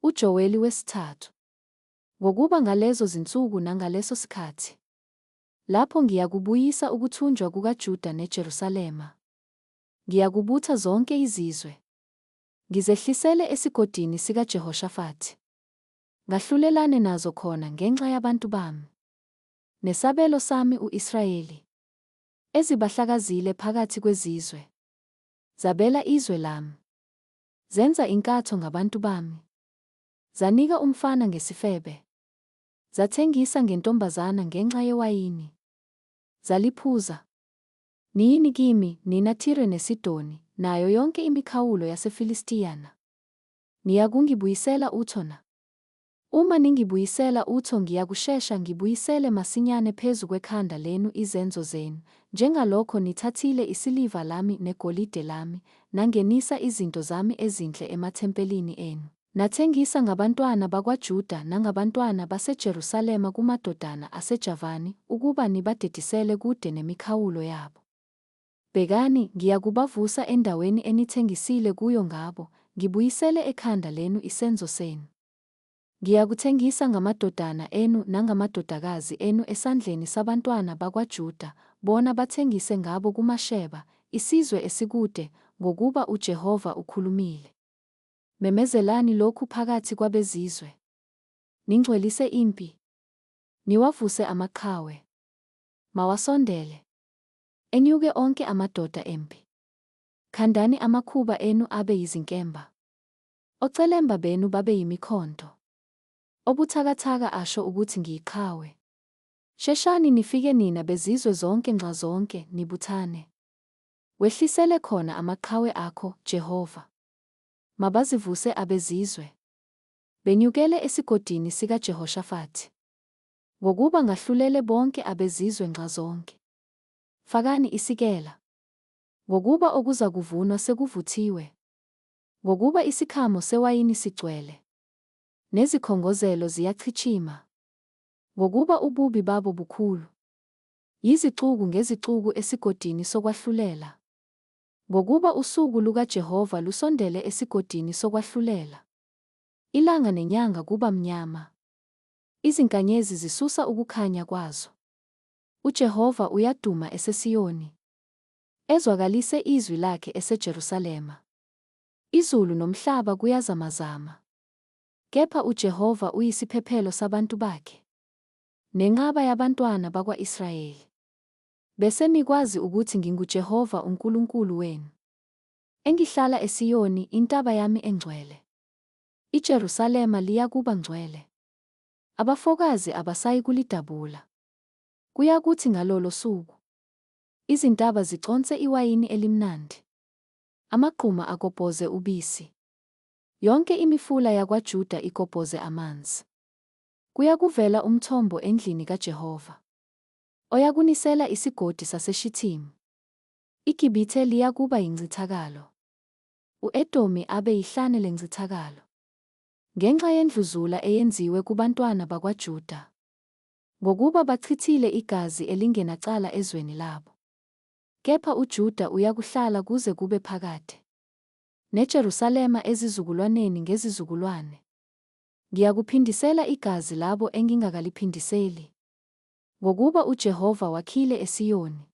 UJoweli wesithathu. Ngokuba ngalezo zinsuku nangaleso sikhathi, lapho ngiyakubuyisa ukuthunjwa kukaJuda neJerusalema, ngiyakubutha zonke izizwe, ngizehlisele esigodini sikaJehoshafati, ngahlulelane nazo khona ngenxa yabantu bami, nesabelo sami u-Israyeli, ezibahlakazile phakathi kwezizwe, zabela izwe lami, zenza inkatho ngabantu bami, zanika umfana ngesifebe, zathengisa ngentombazana ngenxa yewayini, zaliphuza. Niyini kimi, nina Tire neSidoni, nayo yonke imikhawulo yaseFilistiya na? Niyakungibuyisela utho na? Uma ningibuyisela utho ngiyakushesha ngibuyisele masinyane phezu kwekhanda lenu izenzo zenu, njengalokho nithathile isiliva lami negolide lami, nangenisa izinto zami ezinhle emathempelini enu. Nathengisa ngabantwana bakwaJuda nangabantwana baseJerusalema kumadodana aseJavani ukuba nibadedisele kude nemikhawulo yabo. Bhekani, ngiyakubavusa endaweni enithengisile kuyo ngabo, ngibuyisele ekhanda lenu isenzo senu. Ngiyakuthengisa ngamadodana enu nangamadodakazi enu esandleni sabantwana bakwaJuda, bona bathengise ngabo kumaSheba, isizwe esikude, ngokuba uJehova ukhulumile. Memezelani lokhu phakathi kwabezizwe. Ningcwelise impi. Niwavuse amaqhawe. Mawasondele. Enyuke onke amadoda empi. Khandani amakhuba enu abe yizinkemba. Ocelemba benu babe yimikhonto. Obuthakathaka asho ukuthi ngiyiqhawe. Sheshani nifike nina bezizwe zonke nxazonke, nibuthane. Wehlisele khona amaqhawe akho, Jehova. Mabazivuse abezizwe. Benyukele esigodini sikaJehoshafati. Ngokuba ngahlulele bonke abezizwe nxazonke. Fakani isikela. Ngokuba okuzakuvunwa sekuvuthiwe. Ngokuba isikhamo sewayini sigcwele. Nezikhongozelo ziyachichima. Ngokuba ububi babo bukhulu. Yizixuku ngezixuku esigodini sokwahlulela. Ngokuba usuku lukaJehova lusondele esigodini sokwahlulela. Ilanga nenyanga kuba mnyama. Izinkanyezi zisusa ukukhanya kwazo. UJehova uyaduma eseSiyoni. Ezwakalise izwi lakhe eseJerusalema. Izulu nomhlaba kuyazamazama. Kepha uJehova uyisiphephelo sabantu bakhe. Nenqaba yabantwana bakwa-Israyeli. Bese nikwazi ukuthi nginguJehova uNkulunkulu wenu, engihlala eSiyoni, intaba yami engcwele. IJerusalema liyakuba ngcwele. Abafokazi abasayikulidabula. Kuyakuthi ngalolo suku, izintaba ziconse iwayini elimnandi, amagquma agobhoze ubisi, yonke imifula yakwaJuda igobhoze amanzi. Kuyakuvela umthombo endlini kaJehova, oyakunisela isigodi saseShithimu. IGibithe liyakuba yincithakalo, u-Edomi abe yihlane lencithakalo, ngenxa yendluzula eyenziwe kubantwana bakwaJuda, ngokuba bachithile igazi elingenacala ezweni labo. Kepha uJuda uyakuhlala kuze kube phakade, neJerusalema ezizukulwaneni ngezizukulwane. Ngiyakuphindisela igazi labo engingakaliphindiseli. Ngokuba uJehova wakhile eSiyoni.